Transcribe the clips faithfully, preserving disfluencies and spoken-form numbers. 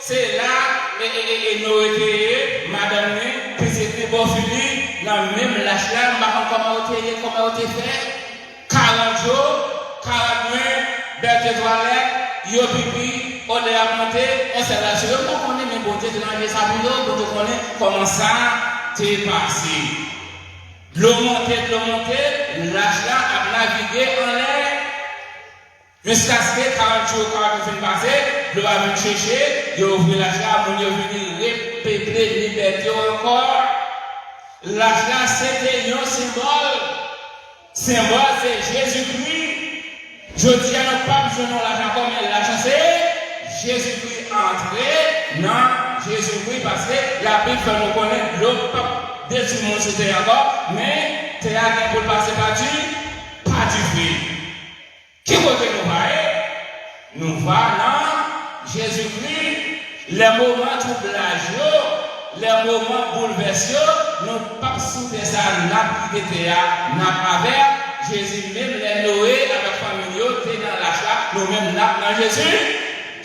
Se la e, e, e, e Noe te ye, madanm li, pitit li, bòfi li, nan menm lach la, m pa konn kòman yo te ye, kòman yo te fè. Karant jou, karant nwit, bèl je twalèt, yo pipi, odè ap monte, yon sèl lach yo, m pa konnen, men Bondye te ranje sa pou yo, pou yo konnen kòman sa te pase. Dlo monte, dlo monte, lach la ap navige anlè. Jiskaske karant jou, karant jou fin pase, dlo a vin cheche, yo ouvri lach la, moun yo vini repeple libète yo ankò. Lach la se te yon senbòl. Senbòl se Jezikri. Jodi a, nou p ap jwenn yon lach ankò, men lach la se Jezikri. Antre nan Jezikri, paske Labib fè nou konnen dlo p ap detwi moun sou tè a ankò, men tè a gen pou l pase pa di, pa dife. Ki kote nou va ye? Nou va nan Jezikri. Lè moman twoublaj yo, lè moman boulvès yo, nou p ap sou tè sa a, n ap kite tè a, n ap avè Jezi. Menm lè Noe avèk fanmi l yo te nan lach la, nou menm n ap nan Jezi.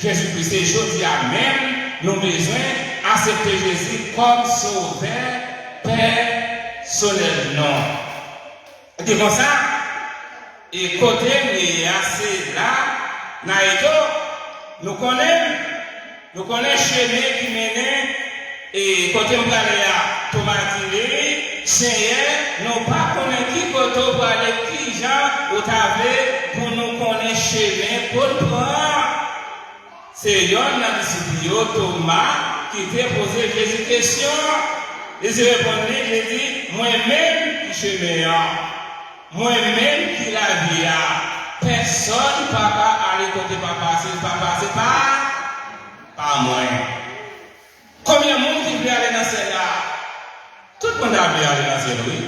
Jezikri, se jodi a menm nou bezwen aksepte Jezi kòm Sovè pèsonèl nou. Li di konsa, e kote m ye a, se la, Nayito, nou konnen m, nou konnen chemen ki mennen, e kote m prale a. Toma di li, Senyè, nou pa konnen ki kote w prale, ki jan ou ta vle pou nou konnen chemen pou n pran. Se yonn nan disip li yo, Toma, ki te poze Jezi kesyon. Jezi reponn li, Jezi, mwen menm ki chemen an, mwen menm ki lavi a. Pèsonn pa ka ale kote Papa a, si pa pase pa, pa mwen. Konbyen moun ki vle ale nan syèl la? Tout moun ta vle ale nan syèl, wi.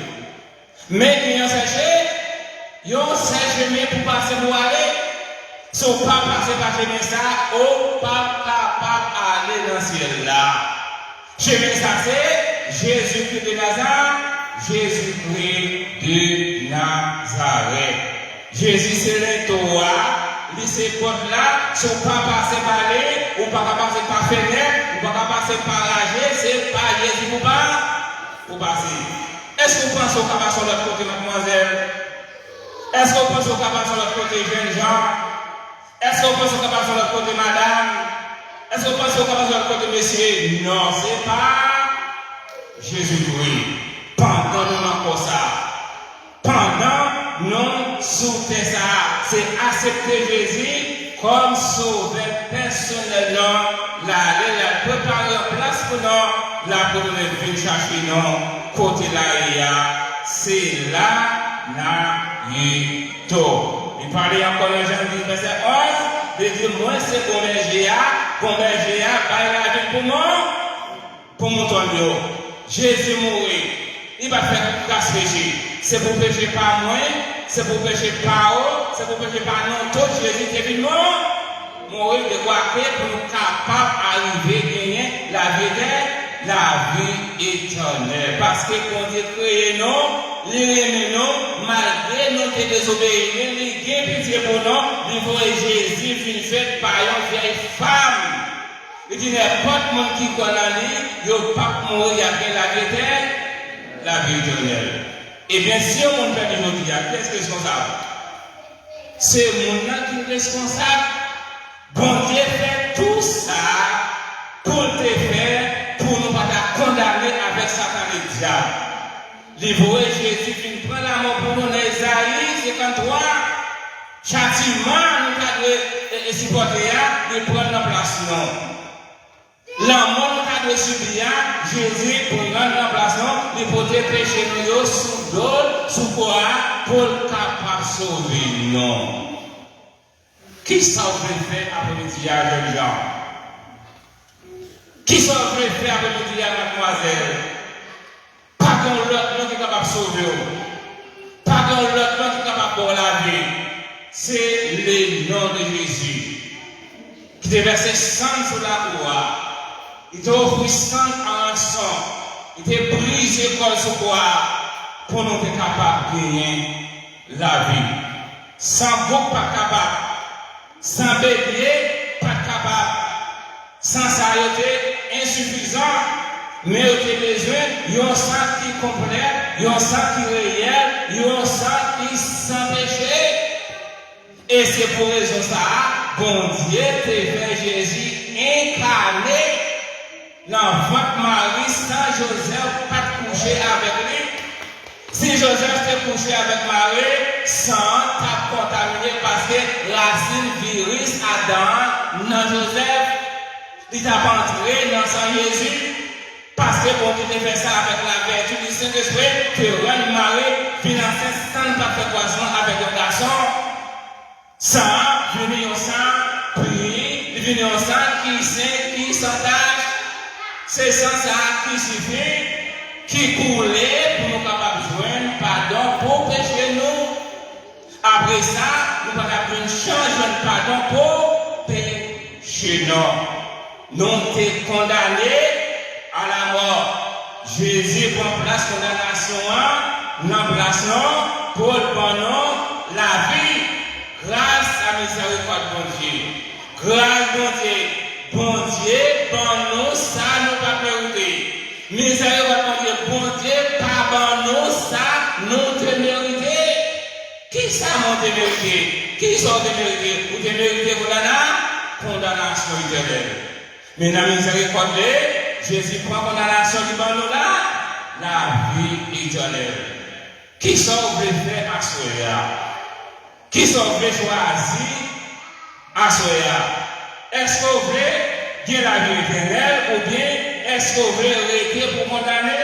Men gen yon sèl che-, yon sèl chemen pou pase pou ale. Si w pa pase pa chemen sa a, ou p ap kapab ale nan syèl la. Chemen sa se Jezikri de Nazarèt, Jezikri de Nazarèt. Jezi se lento a, li se pòt la, si w pa pase pa li, ou pa ka pase pa fenèt, ou pa ka pase pa raje, se pa Jezi pou pa, pou pase. Èske w panse w ka pase yon lòt kote, madmwazèl? Èske w panse w ka pase yon lòt kote, jènjan? Èske w panse w ka pase yon lòt kote, madanm? Èske w panse w ka pase yon lòt kote, mesye? Non, se pa Jezikri. Pandan nou nan kò sa a, pandan nou sou tè sa a, se aksepte Jezi kòm Sovè pèsonèl nou. L ale, l al prepare yon plas pou nou, l ap retounen vin chache nou kote l ye a. Se la n a ye to. Li pale ankò nan Jan dis, vèsè onz, li di, mwen se bon bèje a, bon bèje a bay lavi l pou mwen. Pou mouton l yo. Jezi mouri. Li pa t fè kras peche. Se pou peche pa mwen, se pou peche pa w, se pou peche pa nou tout, Jezi te vin mou-, mouri, dekwa ke pou nou kapab arive genyen lavi etè-, lavi etènèl. Paske Bondye kreye nou, li renmen nou, malgre nou te dezobeyi li, li gen pitye pou nou, li voye Jezi vin fèt pa yon vyèj fanm. Li di, nenpòt moun ki kwè nan li, yo p ap mouri, y ap gen lavi etè-, lavi etènèl. Ebyen, si yon moun pèdi jodi a, kiyès ki reskonsab? Se moun nan ki reskonsab. Bondye fè tou sa pou l te fè, pou nou pa ta kondane avèk Satan e dyab. Li voye Jezi vin pran lanmò pou nou nan Ezayi senkanntwa. Chatiman nou ta dwe, e, e, sipòte a, li pran l nan plas nou. Lanmò nou ta dwe sibi a, Jezi pran l nan plas nou, li pote peche nou yo sou do l, sou kò a, pou l kapab sove nou. Kisa w vle fè apremidi a, jènjan? Kisa w vle fè apremidi a, madmwazèl? Pa gen yon lòt non ki kapab sove w. Pa gen yon lòt non ki kapab ba w lavi. Se le non de Jezi, ki te vèse san l sou lakwa a. Li te ofri san l an ranson. Li te brize kò l sou kwa a pou nou te kapab genyen lavi. San bouk pa t kapab. San bebye pa t kapab. San sa yo te ensifizan, men yo te bezwen yon san ki konplè, yon san ki reyèl, yon san ki san peche. E se pou rezon sa a, Bondye te fè Jezi enkane nan vant Mari san Jozèf pa t kouche avèk li. Si Jozèf te kouche avèk Mari, san an t ap kontamine paske rasin viris Adan an nan Jozèf, li t ap antre nan san Jezi. Paske Bondye te fè sa avèk lavèti di Sentespri, te rann Mari vin ansent san l pa t fè kwazman avèk yon gason. San an vini yon san pi, li vini yon san ki sen, ki san tach. Se san sa a ki sifi, ki koule pou nou kapab jwenn padon pou peche nou. Apre sa, nou pa t ap jwenn chans jwenn padon pou peche nou. Nou te kondane alamò. Jezi pran plas kondanasyon an nan plas nou pou l ban nou lavi. Gras a mizèrikòd Bondye. Gras Bondye. Bondye ban nou sa nou pa t merite. Mizèrikòd Bondye. Bondye pa ban nou sa nou te merite. Kisa mwen te merite? Kisa w te merite? Ou te merite kondana-, kondanasyon etènèl. Men nan mizèrikòd li, Jezi pran kondanasyon li ban nou la, lavi etènèl. Kisa w vle fè aswè a? Kisa w vle chwazi aswè a? Èske w vle gen lavi etènèl oubyen èske w vle rete pou kondane?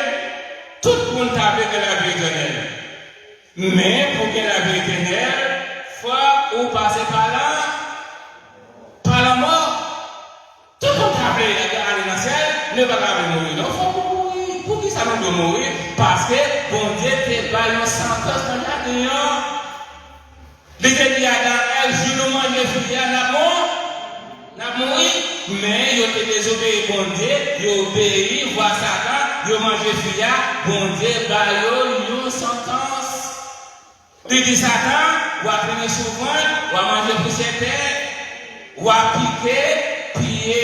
Tout moun ta vle gen lavi etènèl. Men pou gen lavi etènèl, fòk ou pase pa la, pa lanmò. Tout moun ta vle ale nan syèl, men yo pa ta vle mouri non. Fòk ou mouri. Poukisa nou dwe mouri? Paske Bondye te bay yon santans nan jaden an. Li te di Adan ak Èv, jou nou manje fwi a, n ap mou-, n ap mouri. Men yo te dezobeyi Bondye, yo obeyi vwa Satan, yo manje fwi a, Bondye ba yo yon santans. Li di Satan, w a trennen souvren, w a manje pousyè tè, w a pike pye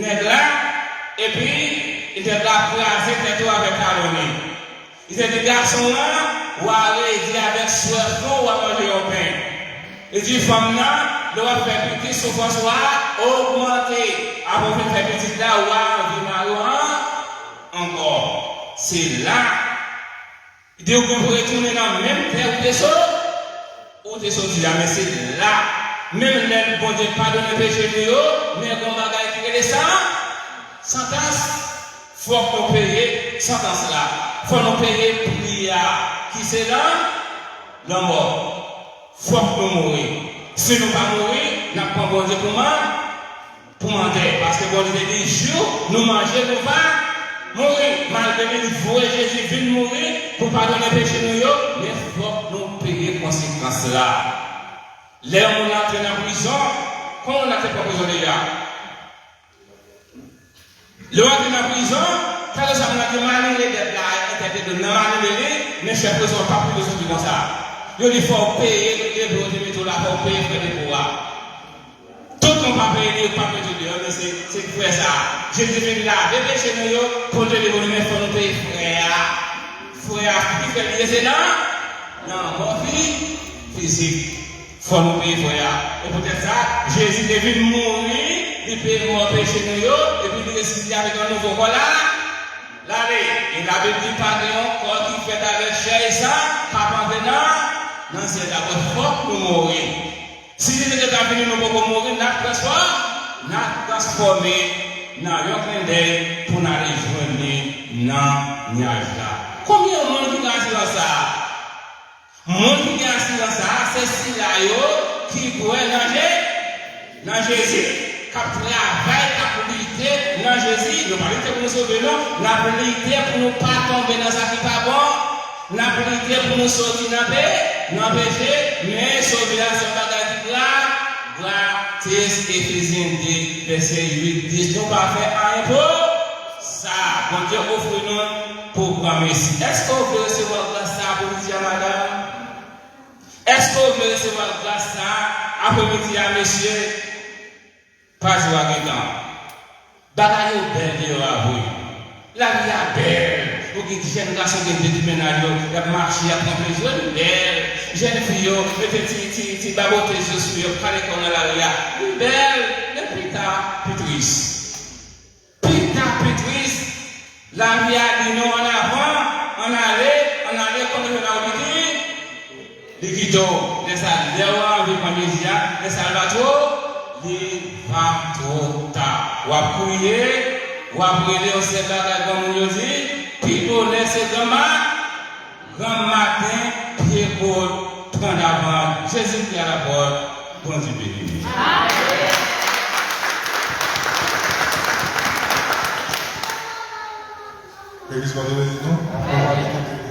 nèg la, epi nèg la kraze tèt ou avèk talon li. Li te di gason an, w a redi avèk swèf ou, w a manje yon pen. Li di fanm nan, lè w ap fè pitit, soufrans ou a ogmante. Apre w fin fè pitit la, w a anvi mari w an ankò. Se la Li di ou gen pou retounen nan menm tè ou te so-, ou te soti a, men se la. Menm lè Bondye padone peche nou yo, men gon bagay ki rele san-, santans. Fòk nou peye santans la. Fòk nou peye pri a, ki se lan-, lanmò. Fòk nou mouri. Si nou pa mouri, n ap pran Bondye pou man-, pou mantè, paske Bondye te di, jou nou manje, nou va mouri. Malgre li voye Jezi vin mouri pou padone peche nou yo, men fòk nou peye konsekans la. Lè yon moun antre nan prizon, konbyen moun la te pran prizon deja? Lè w antre nan prizon, kèlkeswa moun la te malere dèt la, entèprete nan malere li, men chèf prizon an pa pou li soti konsa. Yo di fò w peye, depo yo te mete w la, fò w peye frè depo a. Tout moun pa peye li, yo pa mete deyò, men se, se frè sa a. Jezi vin lave peche nou yo, pou nou te li pou nou, men fò nou peye frè a. Frè a, ki frè li ye, se nan, nan mò fi-, fizik. Fò nou peye frè a. E poutèt sa, Jezi te vin mouri, li peye mò peche nou yo, epi li resisite avèk yon nouvo kò la, lave. E Labib di pa gen yon kò ki fèt avèk chè e san k ap antre nan, nan syèl la. Bon, fòk nou mouri. Si Jezi te ka vini, nou poko mouri, n ap transfò-, n ap transfòme nan yon klendèy pou n ale jwenn li nan nyaj la. Konbyen moun ki gen asirans sa a? Moun ki gen asirans sa a, se sila yo ki kwè nan Je-, nan Jezi, k ap travay, k ap lite nan Jezi. Nou pa lite pou nou sove, non. N ap lite pou nou pa tonbe nan sa ki pa bon. N ap lite pou nou soti nan pe-, nan peche, men sove a se yon bagay ki gra-, gratis. Efezyen de, vèsè uit, dis. Nou pa fè anyen pou sa. Bondye ofri nou pou granmesi. Èske w vle resevwa gras sa a pou midi a, madanm? Èske w vle resevwa gras sa a apremidi a, mesye? Pa jwe ak letan. Bagay yo bèl deyò a vre. Lavi a bèl. Ou gen jèn gason gen de ti mennaj yo, y ap mache, y ap pran plezi, yo bèl. Jèn fi yo mete ti, ti, ti babotez yo sou yo, prale kò nan lari a. Li bèl, men pita, pi tris. Pita, pi tris. Lavi a di nou ann avan, ann ale, ann ale, konn rive la ou di, li kite w. Lè sa, lè w anvi pran mezi a, lè sa l va two, li va two ta. W ap kriye, w ap rele yon sèl bagay granmoun yo di, pi bonè se granma, granmaten, pye kot, trant avan, Jezikri a la pòt, Bondye beni nou. Legliz pa te beni nou?